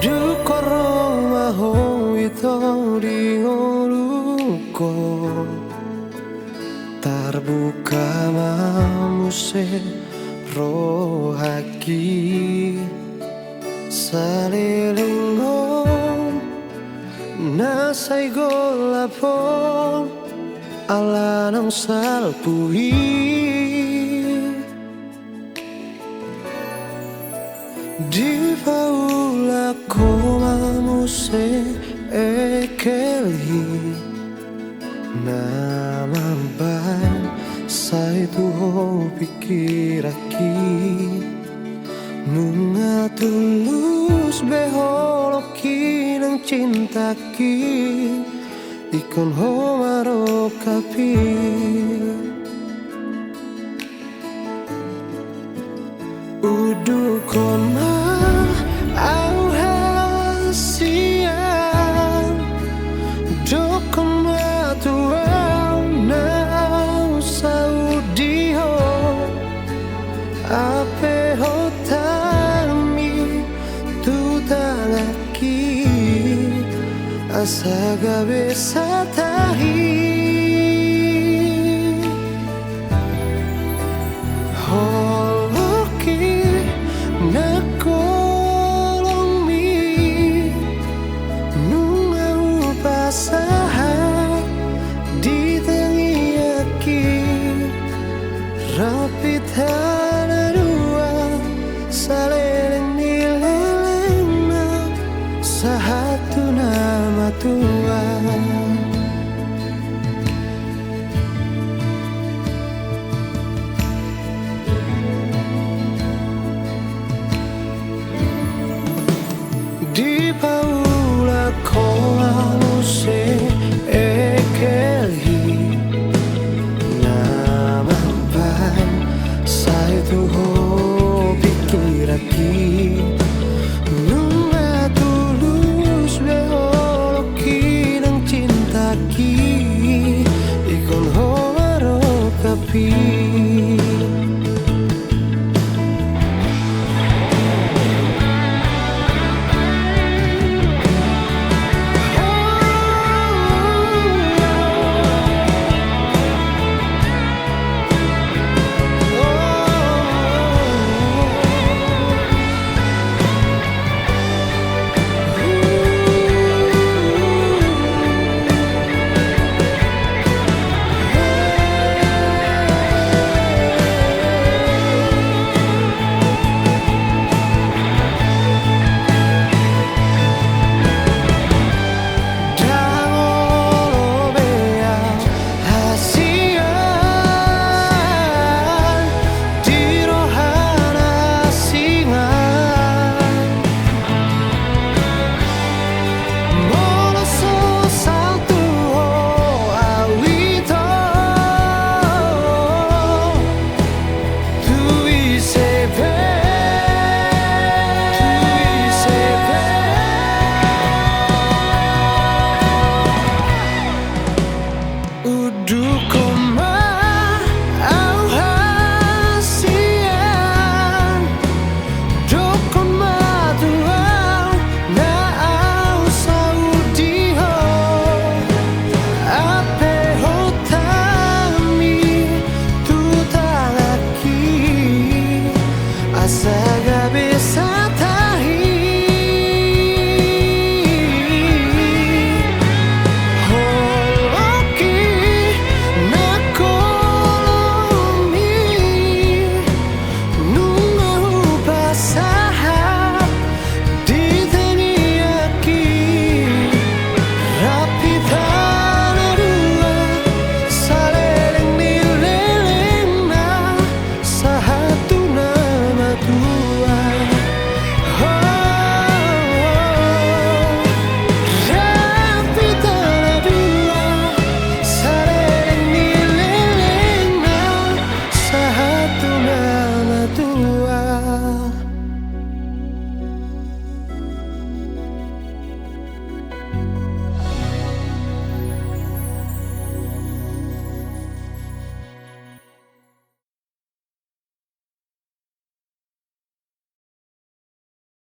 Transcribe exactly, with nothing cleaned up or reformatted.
Dung ro ma ho ito di ngolungku, tarbuka ma muse rohangki. Saleleng on na sai golap on ala naung salpu i. Dipaulak ho ma muse ekel i na mambaen sai tu ho pingkiranki. Nunga tulus be holongki nang cintangki, ingkon ho ma rongkap i. Undukhon ma au hasian, dokhon ma tu au na au saut di ho, ampe ho tangihon tu tangan ki asa gabe satahi. Holongki na holongmi nunga hupasahat di tangiangki. Rap hita na dua saleleng ni lelengna sahat tu na matua. Dipaulak